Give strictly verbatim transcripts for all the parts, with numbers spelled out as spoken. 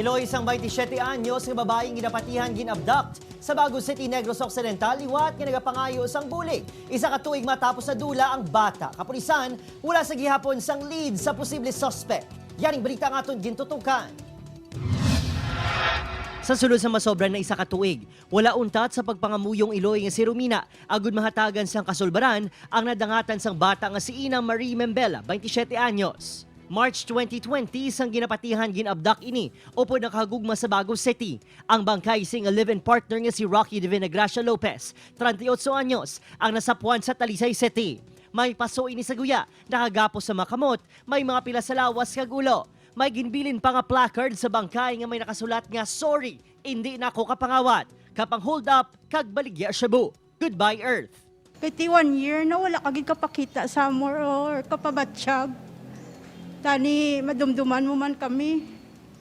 Loy, isang twenty-seven anyos nga babayi nga ginapatihan gin-abduct sa Bago City, Negros Occidental, liwat nga nagapangayo sang bulig. Isa ka tuig matapos nadula ang bata, kapulisan wala sa gihapon sang lead sa posible suspect. Yaning balita ang aton gintutukan. Sa sulod sa masobra na isa ka tuig, wala untat sa pagpangamuyong iloy nga si Romina agud mahatagan sang kasulbaran ang nadangatan sang bata nga si Ina Marie Membela, twenty-seven anyos. March twenty twenty, sang ginapatihan gin-abduct ini upod nakahagugma sa Bago City. Ang bangkay sing live-in partner nga si Rocky Divina Gracia Lopez, treinta y ocho anyos, ang nasapuan sa Talisay City. May paso ini sa guya, nakagapos sa mga kamot, may mga pila sa lawas kag ulo. May ginbilin pa nga placard sa bangkay nga may nakasulat nga, "Sorry, indi na ako kapangawat, kapang-hold up, kag baligya shabu. Goodbye, Earth." Kay ti one year na wala ka gid kapakita sa amor or kapabatyag. Tani madumduman mo man kami.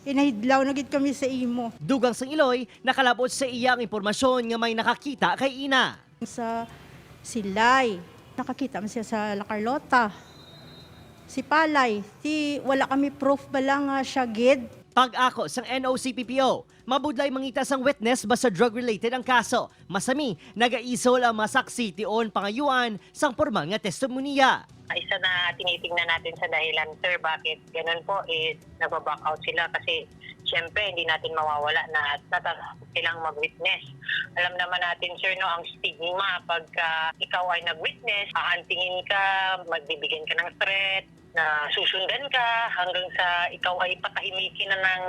Inahidlaw na gid kami sa imo. Dugang sang iloy, nakalab-ot sa iya ang impormasyon nga may nakakita kay Ina. Sa Silay, nakakita man siya sa La Carlota. Si Palay, ti wala kami proof bala nga siya gid. Pag-ako sang N O C P P O, mabudlay mangita sang witness basta drug-related ang kaso. Masami, nagaisol ang mga saksi tion pangayuan sang pormal nga testimonya. Isa na tinitingnan natin sa dahilan, sir, bakit ganun po is nagba-back out sila kasi siyempre hindi natin mawawala na natatahak silang mag-witness. Alam naman natin, sir, no, ang stigma pagka ikaw ay nag-witness, hahantingin ka, magbibigyan ka ng threat, na susundan ka hanggang sa ikaw ay patahimikin na ng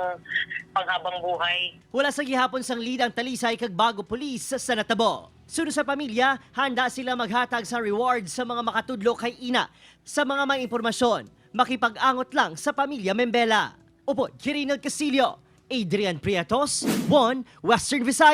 panghabang buhay. Wala sa gihapon sang lead ang Talisay kag Bago Police sa natabo. Suno sa pamilya, handa sila maghatag sa reward sa mga makatudlo kay Ina. Sa mga may impormasyon, makipag-angot lang sa pamilya Membela. Upod Kirinel Castillo, Adrian Prietos, One Western Visayas.